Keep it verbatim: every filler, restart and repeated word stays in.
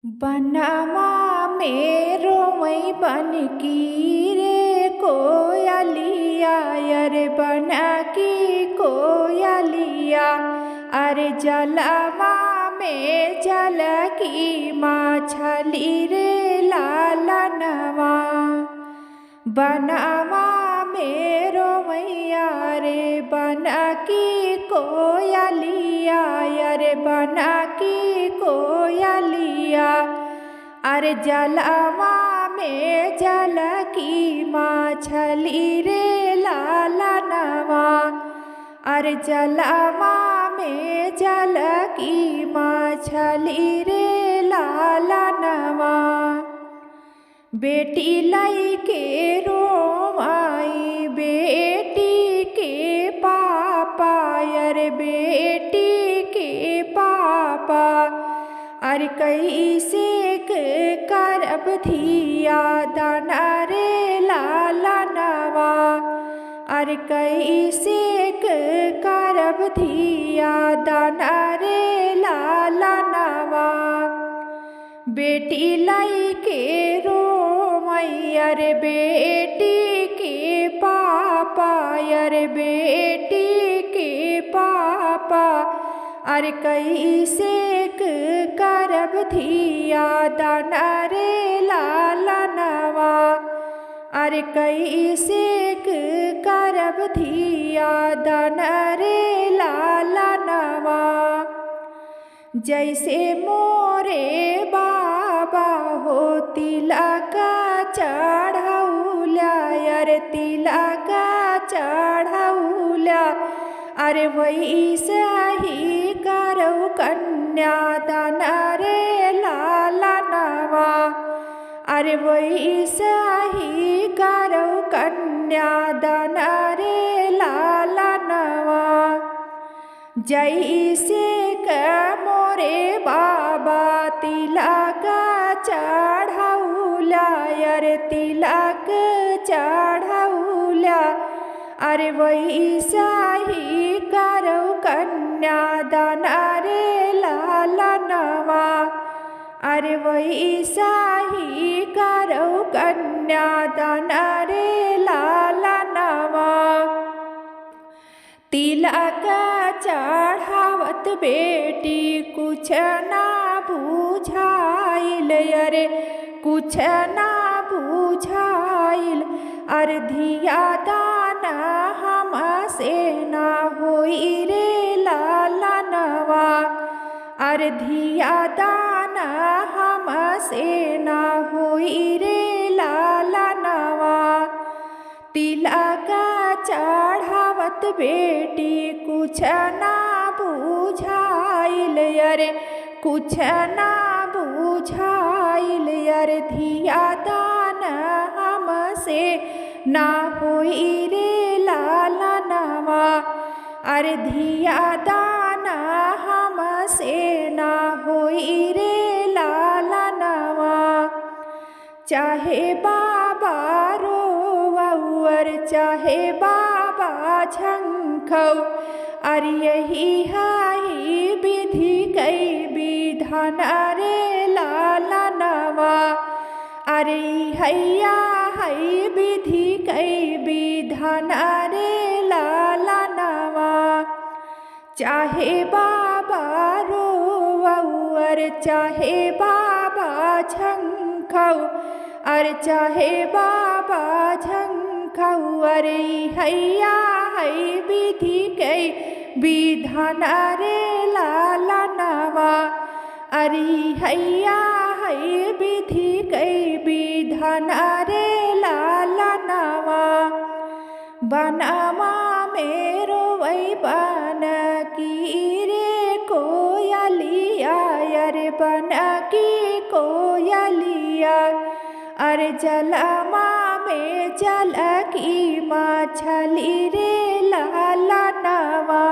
बनवा में रोवै बन की रे कोयलिया, अरे बन की कोयलिया, अरे जलवा में जल की मछली रे लालनवा। बनवा में रोवै रे बन की कोयलिया, अरे बन की कोयलिया, अरे जलवा में जल की मछली रे लालनवा, अरे जलवा में जल की मछली रे लालनवा। बेटी लइके रोवै बेटी के पापा, अरे बेटी के पापा, अरे कैसे के करब धिया दान रे लालनवा, अरे कैसे के करब धिया दान रे लालनवा। बेटी लइके रोवै रे बेटी के पापा, अरे बेटी के पापा, अरे कैसे के करब धिया दान रे लालनवा, अरे कैसे के करब धिया दान रे लालनवा। जैसे मोरे बाबा हो तिलक चढ़ौल्या, अरे तिलक चढ़ौल्या, अरे वैसे ही करौ कन्यादान रे लालनवा, अरे वैसे ही करौ कन्यादान रे लालनवा। जैसे के मोरे बाबा तिलक चढ़ौल्या, अरे तिलक चढ़ौल्या, अरे वैसे ही करौ कन्यादान रे लालनवा, अरे वैसे ही करौ कन्यादान रे लालनवा। तिलक चढ़ावत बेटी कुछ ना बुझाइल, अरे कुछ ना बुझाइल, अरे धिया दान हमसे ना होई रे लालनवा, अरे धिया दान हमसे ना होई रे लालनवा। तिलक चढ़ावत बेटी कुछ ना बुझाइल, अरे कुछ ना बुझाइल, अरे धिया दान हमसे ना होई रे लालनवा, अरे धिया दान हमसे ना होई रे लालनवा। चाहे बाबा रोवौ अरे चाहे बाबा झंखौ, अरे यही है विधि कै विधान रे लालनवा। अरे हैया है विधि कै विधान रे लालनवा। चाहे बाबा रोवौ अरे चाहे बाबा झंखौ, अरे चाहे बाबा झंखौ, अरे हैया है विधि कै विधान रे लालनवा। अरे हैया है विधि कै विधान रे लालनवा। बनवा में रोवै बन की रे कोयलिया, अरे बन की कोयलिया, अरे जलवा में जल की मछली रे लालनवा।